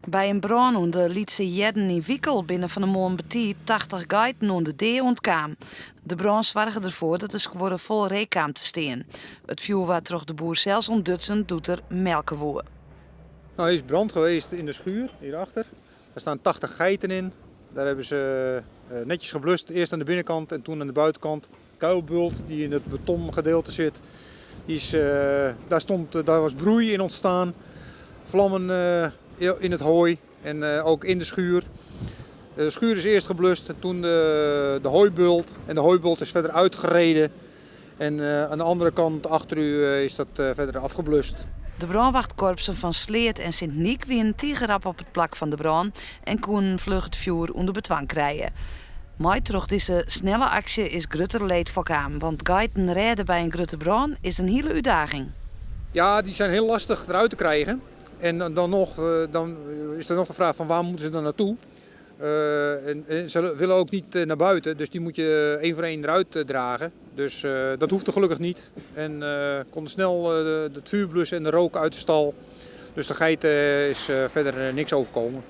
By in brân oan de Lytse Jerden yn Wikel binne fan 'e moarn betiid 80 geiten oan de dea ûntkaam. De brân soarge derfoar dat de skuorre fol reek kaam te stean. It fjoer waard troch de boer sels ûntdutsen doe't er melke woe. Nou, er is brand geweest in de schuur hierachter. Daar staan 80 geiten in. Daar hebben ze netjes geblust. Eerst aan de binnenkant en toen aan de buitenkant. Kuilbult die in het betongedeelte zit. Die is, daar, stond, daar was broei in ontstaan. Vlammen in het hooi en ook in de schuur. De schuur is eerst geblust en toen de hooibult. En de hooibult is verder uitgereden. En aan de andere kant achter u is dat verder afgeblust. De brânwachtkorpsen fan Sleat en Sint Nyk wienen tige rap op it plak fan de brân en koenen fluch it fjoer ûnder betwang krije. Mei troch dizze snelle aksje is grutter leed foarkaam, want geiten rêde by in grutte brân is in hiele útdaging. Ja, die zijn heel lastig eruit te krijgen. En dan nog, dan is er nog de vraag van waar moeten ze dan naartoe? En ze willen ook niet naar buiten, dus die moet je één voor één eruit dragen. Dus dat hoefde gelukkig niet. En konden snel het vuur blussen en de rook uit de stal. Dus de geiten is verder niks overkomen.